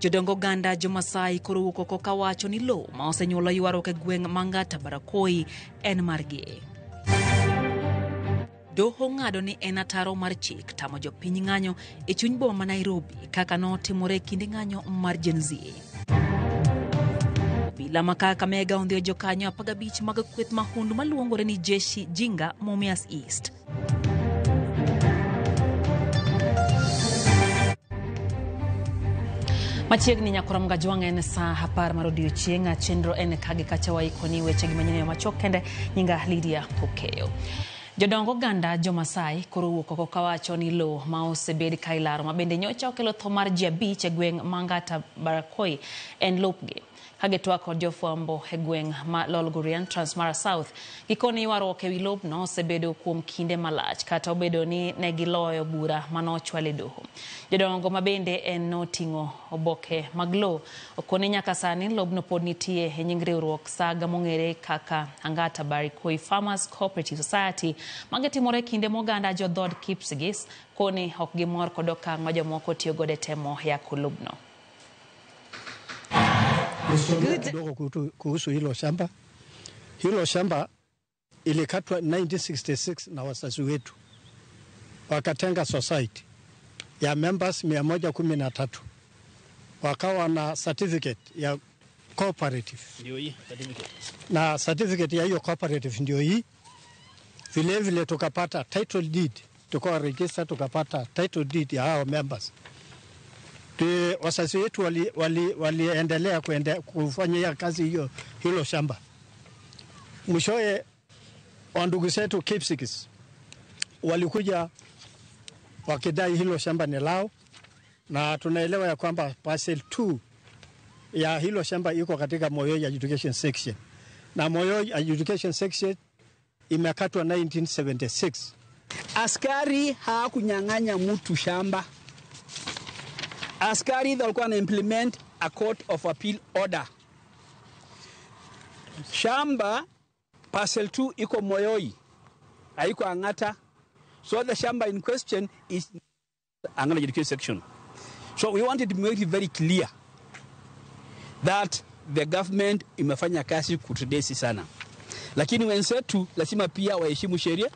Jodong oganda Jo-Masai koro wuok oko kawacho ni lowo ma osenyuolo ywaruok e gweng' Mangata Barakoi en margi. Doho ng'ado ni en ataro mar chik tamo jopiny ng'anyo e chuny boma ma Nairobi kaka notimore e kinde ng'anyo mar Gen Z. Obila ma Kakamega ondhiyo jokanyo 15 mag kweth mahundu maluongore ni Jeshi Jinga Mumias East. Machiegni nyakoram gajwang' en saa 10 mar odiochieng', chenro en kagi kacha waikoni weche gi manyien e yo machuok kende. Nyinga Lydia Okeyo. Jodong oganda Jo-Masai koro wuok oko kawacho ni lowo ma osebed ka ilaro ma bende nyocha okelo tho mar ji 5 e gweng' Mangata Barakoi en lopgi. Ka gitwak kod jofwambo e gweng' ma Lolgorian, Transmara South, gikoni ywaruok ewi lobno osebedo kuom kinde malach kata obedo ni ne giloyo bura manochwal e doho. Jodongo ma bende en noting'o oboke mag lowo okoni nyaka sani lobno pod nitie e nying riwruok saga mong'ere kaka Angata Barikoi Farmers Cooperative Society. Magi timore kinde moganda jo dhood Kipsigis koni ok gimor kod okang' ma jomoko tiyo godo e temo yako lobno. Historia kidogo kuhusu hilo shamba. Hilo shamba ilikatwa 1966 na wazazi wetu, wakatenga society ya members 113, wakawa na certificate ya cooperative. Ndio hii certificate. Na certificate ya hiyo cooperative ndio hii. Vile vile tukapata title deed, tukawa register, tukapata title deed ya hao members. Wazazi wetu waliendelea kufanya kazi hiyo hilo shamba. Mwishowe wandugu zetu Kipsigis walikuja wakidai hilo shamba ni lao, na tunaelewa ya kwamba parcel 2 ya hilo shamba iko katika Moyoi Adjudication Section, na Moyoi Adjudication Section imekatwa 1976. Askari hawakunyang'anya mtu shamba. Askari walikuwa na implement a court of appeal order. Shamba parcel 2 iko Moyoi, haiko Angata. So the shamba in question is Angata Adjudication Section. So we wanted to make it very clear that the government imefanya kazi kutudesi sana. Lakini wenzetu lazima pia waheshimu sheria.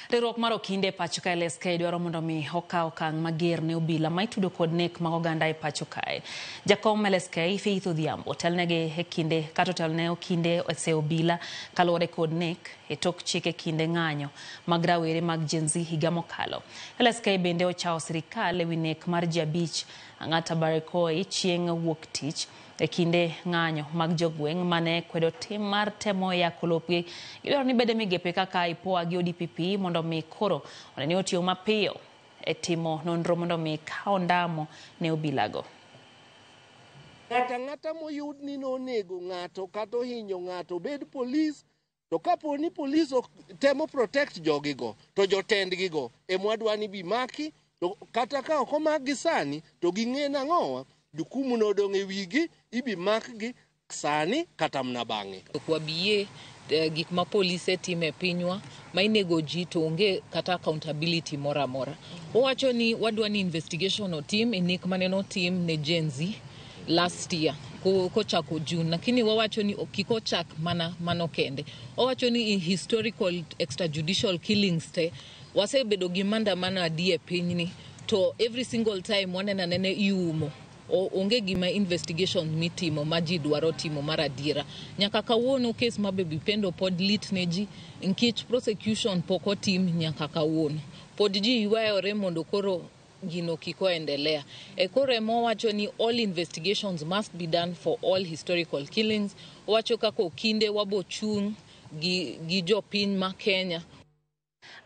Riwruok mar okinde e pacho ka LSK dwaro mondo mi okaw okang' mager ne obila ma itudo kod nek mag oganda e pacho kae. Jakom LSK Faith Odhiambo otelnegi e kinde kata otelne okinde e obila kaluwore kod nek e tok chik e kinde ng'anyo mag rawere mag Gen Z higa mokalo. LSK bende ochawo sirikal ewi nek mar ji 5 Ang'ata Barakoi chieng' wuok tich e kinde ng'anyo mag jogweng' mane kwedo tim mar temo yako lopgi. Gidwaro ni bede migepe kaka IPOA gi ODPP mondo mi koro one ni otiyo mapiyo e timo nonro mondo mi kaw ndamo ne obilago. Ng'ata ng'ata moyud ni nonego ng'ato kata ohinyo ng'ato bed polis, to kapo ni polis ok temo protect jogigo to jotendgigo emwadwa ni bi maki, to kata ka ok omakgi sani to ging'e nang'owa jukumu nodong' e wigi, ibi makgi sani kata mana bang'e. Ok wabiyie gik ma polise timo e pinywa ma inego ji to onge kata accountability moro amora. Owacho ni wadwa ni investigation otim e nek mane notim ne Gen Z last year kochako June, lakini wawacho ni kik ochak mana mano kende. Owacho ni historical extrajudicial killings te wasebedo gi maandamano adi e pinyni to every single time waneno anena iumo. Onge gima investigation mitimo ma ji dwaro timo mar adiera. Nyaka kawuono case ma Baby Pendo pod lit ne ji nikech prosecution pok otim nyaka kawuono. Pod ji ywayore mondo koro gino kik oendelea. E koro ema owacho ni all investigations must be done for all historical killings. Owacho kaka okinde wabo chung' gi jopiny ma Kenya.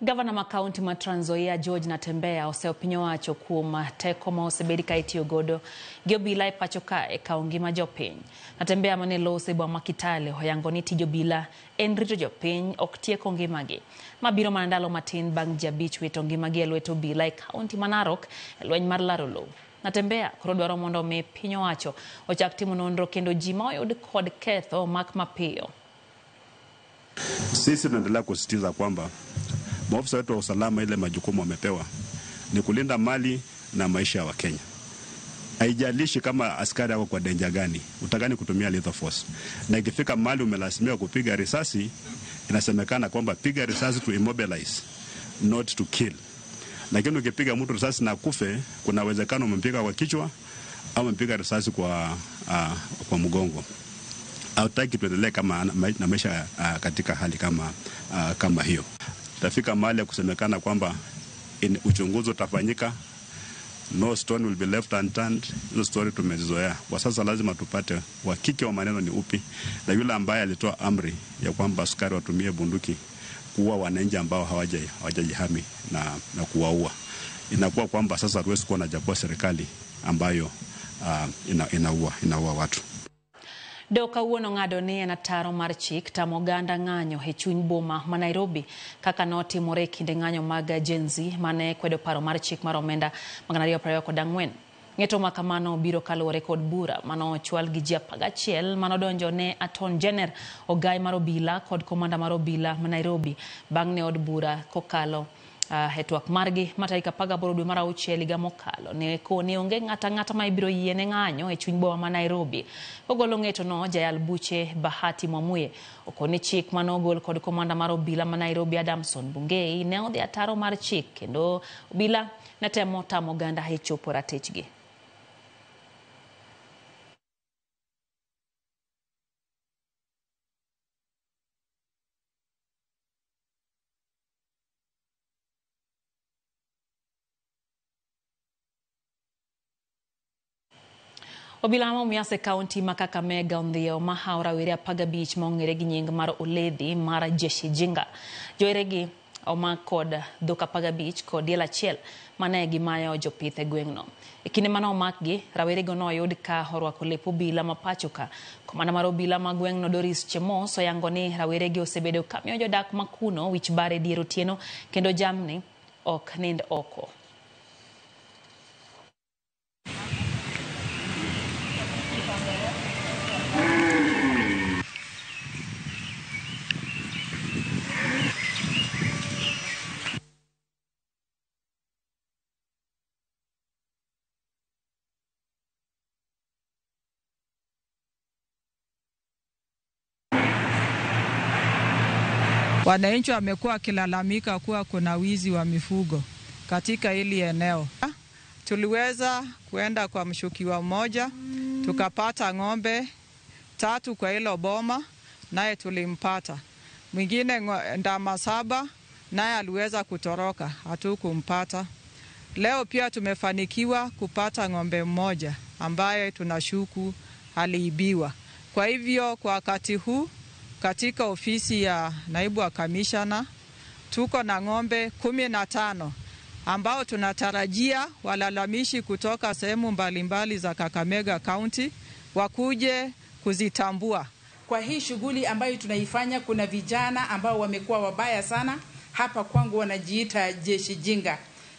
Gavana ma kaunti ma Trans Nzoia George Natembeya oseyo piny owacho kuom teko ma osebed ka itiyo godo gi obila e pacho ka e kawo ngima jopiny. Natembeya mane loso e boma ma Kitale oyango ni tij obila en rito jopiny ok tieko ngimagi. Ma biro mana ndalo matin bang' ji 5 wito ngimagi e lwet obila e kaunti ma Narok e lweny mar laro lowo. Natembeya koro dwaro mondo mi piny owacho ochak timo nonro kendo ji ma oyud kod ketho omak mapiyo. Sisi tunaendelea kusisitiza kwamba maofisa wetu wa usalama ile majukumu wamepewa ni kulinda mali na maisha ya Wakenya. Haijalishi kama askari ako kwa danger gani, utakani kutumia lethal force. Na ikifika mahali umelazimika kupiga risasi, inasemekana kwamba piga risasi to immobilize, not to kill. Lakini ukipiga mtu risasi na kufe, kuna uwezekano umempiga kwa kichwa au umempiga risasi kwa mgongo. Hautaki tuendelee kama na maisha katika hali kama hiyo. Itafika mahali ya kusemekana kwamba uchunguzi utafanyika, no stone will be left unturned. Hizo story tumezizoea. Kwa sasa lazima tupate uhakika wa maneno ni upi, na yule ambaye alitoa amri ya kwamba askari watumie bunduki kuua wananchi ambao hawajajihami na kuwaua. Inakuwa kwamba sasa hatuwezi kuwa na japokuwa serikali ambayo inaua watu. Doho kawuono ng'ado ni en ataro mar chik tamo oganda ng'anyo e chuny boma ma Nairobi kaka notimore e kinde ng'anyo mag Gen Z mane kwedo paro mar chik mar omenda 2024. Ng'eto ma kamano biro kaluwore kod bura manochwal gi ji 11 manodonjo ne Aton Jenner, ogai mar obila kod komanda mar obila ma Nairobi bang' ne od bura kokalo e twak margi ma tarik 18 dwe mar auchiel higa mokalo ne koni onge ng'ata ng'ata ma ibiro yiene ng'anyo e chuny boma ma Nairobi. Kogolo ng'eto no, jayal buche Bahati Mwamuye okoni chik manogol kod komanda mar obila ma Nairobi Adamson Bungei ne odhi ataro mar chik kendo obila ne temo tamo oganda e chopo ratichgi. Obila ma Mumias e kaunti ma Kakamega ondhiyo mahawo rawere 15 ma ong'ere gi nying mar Oledhi mar Jeshi Jinga. Joweregi omak kod dhok 15 kod diel achiel mane gimayo jopith e gweng'no. E kinde mane omakgi, rawerego noyud ka orwako lep obila ma pacho ka. Komanda mar obila ma gweng'no Doris Chemos oyango ni raweregi osebedo ka miyo jodak ma kuno wich bar e dier otieno kendo jamni ok nind oko. Wananchi wamekuwa wakilalamika kuwa kuna wizi wa mifugo katika hili eneo. Tuliweza kuenda kwa mshukiwa mmoja, tukapata ng'ombe 3 kwa hilo boma, naye tulimpata. Mwingine ndama 7, naye aliweza kutoroka, hatukumpata. Leo pia tumefanikiwa kupata ng'ombe mmoja ambaye tunashuku aliibiwa. Kwa hivyo kwa wakati huu katika ofisi ya naibu wa kamishna tuko na ng'ombe 15 ambao tunatarajia walalamishi kutoka sehemu mbalimbali za Kakamega County wakuje kuzitambua. Kwa hii shughuli ambayo tunaifanya, kuna vijana ambao wamekuwa wabaya sana hapa kwangu, wanajiita Jeshi Jinga.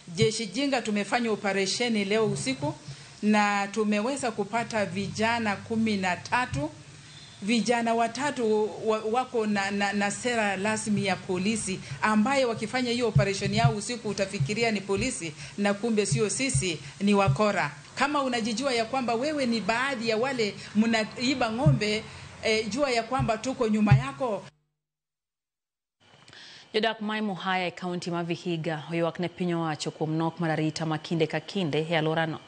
Jeshi Jinga tumefanya operesheni leo usiku na tumeweza kupata vijana 13. Vijana 3 wako na sera rasmi ya polisi, ambaye wakifanya hiyo operation yao usiku utafikiria ni polisi na kumbe sio sisi, ni wakora. Kama unajijua ya kwamba wewe ni baadhi ya wale mnaiba ng'ombe, jua ya kwamba tuko nyuma yako. Jodak ma Muhaya e kaunti ma Vihiga oywak ne piny owacho kuom nok mar arita ma kinde ka kinde e alworano.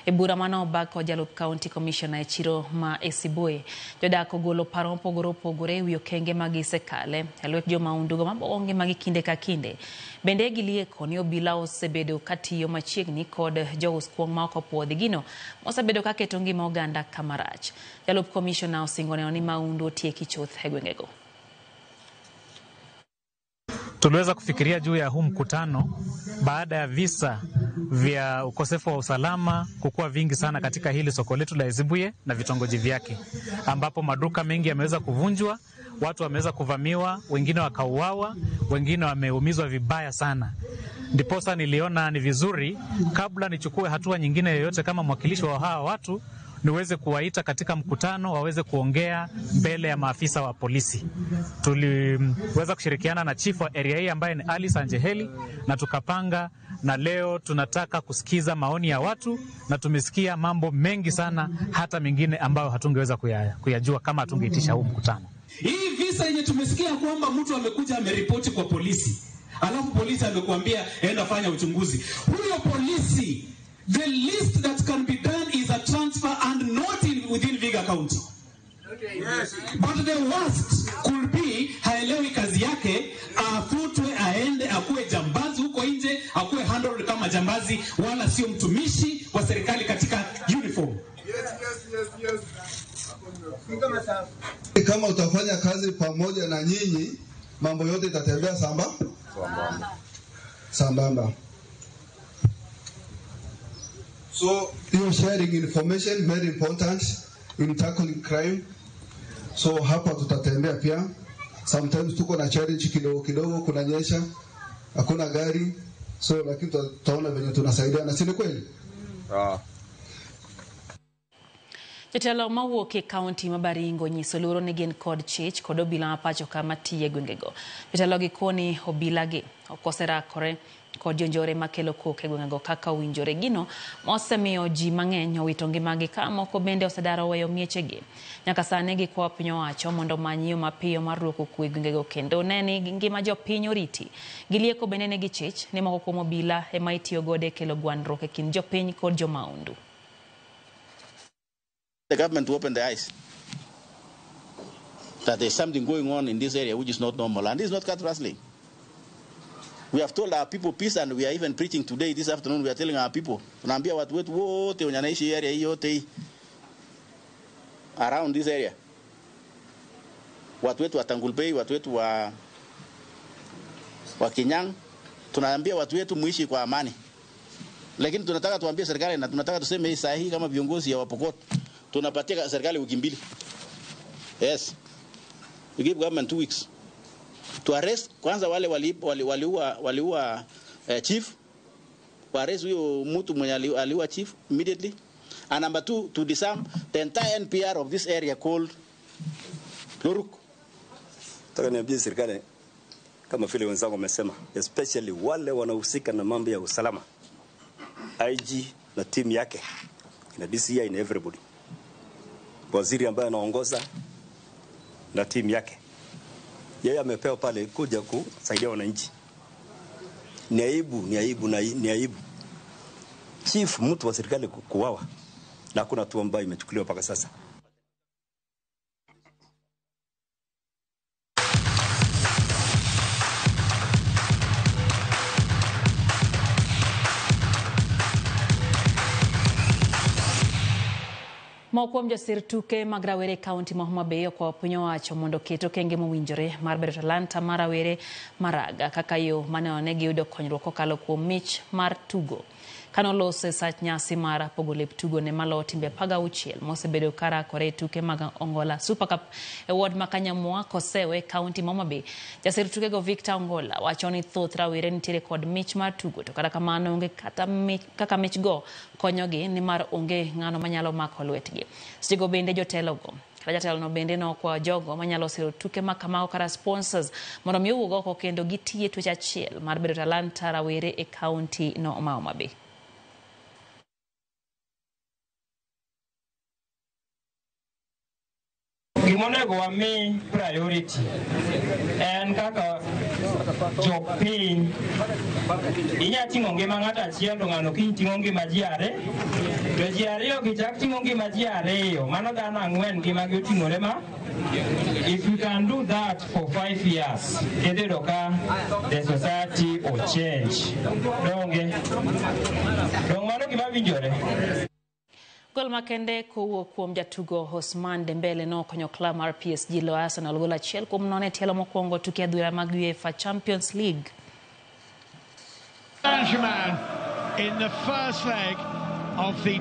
E bura mane obag kod jalup county commissioner e chiro ma Esiboe, jodak ogolo paro mopogore opogore ewi okenge ma gisekale e lwet jomaundugo mabuogo ngimagi kinde ka kinde. Bende gilieko ni obila osebedo katiyo machiegni kod jous kuong' ma ok opuodhi, gino mosebedo kaketo ngima oganda kama rach. Jalup commissioner osingo neno ni maundu otieki chuth e gwengego. Tuliweza kufikiria juu ya huu mkutano baada ya visa vya ukosefu wa usalama kukua vingi sana katika hili soko letu la Esibuye na vitongoji vyake, ambapo maduka mengi yameweza kuvunjwa, watu wameweza kuvamiwa, wengine wakauawa, wengine wameumizwa vibaya sana. Ndiposa niliona ni vizuri kabla nichukue hatua nyingine yoyote kama mwakilishi wa hawa watu, niweze kuwaita katika mkutano waweze kuongea mbele ya maafisa wa polisi. Tuliweza kushirikiana na chief wa area hii ambaye ni Ali Sanjeheli na tukapanga, na leo tunataka kusikiza maoni ya watu, na tumesikia mambo mengi sana, hata mengine ambayo hatungeweza kuyajua kama hatungeitisha huu mkutano. Hii visa yenye tumesikia kwamba mtu amekuja ameripoti kwa polisi, alafu polisi amekuambia enda fanya uchunguzi. Huyo polisi, the least that can be done is a transfer and not within Vihiga County. Yes. But the worst could be haelewi kazi yake, afutwe aende akuwe jambazi huko nje, akuwe handled kama jambazi, wala sio mtumishi wa serikali katika uniform. Yes. Kama utafanya kazi pamoja na nyinyi, mambo yote itatembea sambamba. So you sharing information very important in tackling crime. So hapa tutatembea pia. Sometimes tuko na challenge kidogo kidogo, kunanyesha, hakuna gari. So lakini tutaona venye tunasaidiana, si ni kweli? Jotelo mawuok e kaunti ma Baringo nyiso luoro ni gin kod chich kod obila ma pacho ka matiyo e gwengego. Jotelo gi koni obila gi ok oserakore kod jonjore makelo koko e gwengego kaka owinjore, gino mosemiyo ji mang'eny owito ngimagi ka moko bende osedaro weyo miechegi. Nyaka sani gikwayo piny owacho mondo omany yo mapiyo mar duoko kwe e gwengego kendo ne ni ngima jopiny oriti. Gilieko bende ne gichich ni moko kuom obila ema itiyo godo e kelo gwandruok e kind jopiny kod jomaundu. The government to open their eyes that there's something going on in this area which is not normal, and this is not cattle rustling. We have told our people peace, and we are even preaching today, this afternoon, we are telling our people, tunaambia watu wetu wote wenye wanaishi area hii yote around this area, watu wetu wa Tangulbei, watu wetu wa Kinyang, tunaambia watu wetu muishi kwa amani. Lakini tunataka tuambie serikali na tunataka tuseme hii sahihi kama viongozi ya Wapokot, tunapatia serikali wiki mbili. Yes. We give government 2 weeks to arrest kwanza wale waliua chief, arrest huyo mtu mwenye aliua chief immediately, and number 2 to disarm the entire NPR of this area called Loruk. Nataka niambie serikali kama vile wenzangu wamesema, especially wale wanahusika na mambo ya usalama, IG na team yake na DCI na everybody, waziri ambaye anaongoza na team yake, yeye amepewa pale kuja kusaidia wananchi. Ni aibu, ni aibu na ni aibu chief mtu wa serikali kuuawa, na hakuna hatua ambayo imechukuliwa mpaka sasa. Moko kuom josir tuke mag rawere e kaunti ma Homa Bay okwayo piny owacho mondo oket okenge mowinjore mar bedo talanta mar rawere maraga kaka yo mane giyudo konyruok kokalo kuom mich mar tugo. Kanoloso e sach nyasi mar pogo lep tugo ne malo timbe 16 mosebedo karakore e tuke mag Ongola Super Cup e ward ma Kanyamwa Kosewe e kaunti ma Homa Bay. Jasir tukego Victor Ongola wacho ni thoth rawere nitiere kod mich mar tugo, to kata kamano onge kata kaka mich go konyogi nimar onge ng'ano manyalo mako lwetgi. Sechego bende jotelogo kata jatelono bende nokwayo jogo manyalo siro tuke ma kamago kata sponsors mondo mi owuog oko kendo gitii e twech achiel mar bedo talanta rawere e kaunti no ma Homa Bay. Gimonego wami priority en kaka jopiny inya ting'o ngima ng'ato achiel to ng'ano kiny ting'o ngima ji ariyo, to ji ariyo kichak ting'o ngima ji ariyo, mano dhano ang'wen ngimagi oting'ore ma. If you can do that for 5 years, idhi yudo ka the society will change. Donge? Dong mano gima winjore. Gol makende kowuok kuom jatugo Ousmane Dembele nokonyo klab mar PSG loyo Arsenal gol 1-0 e tielo mokwongo tuke adhula mag UEFA Champions League. Saint-Germain in the first leg of the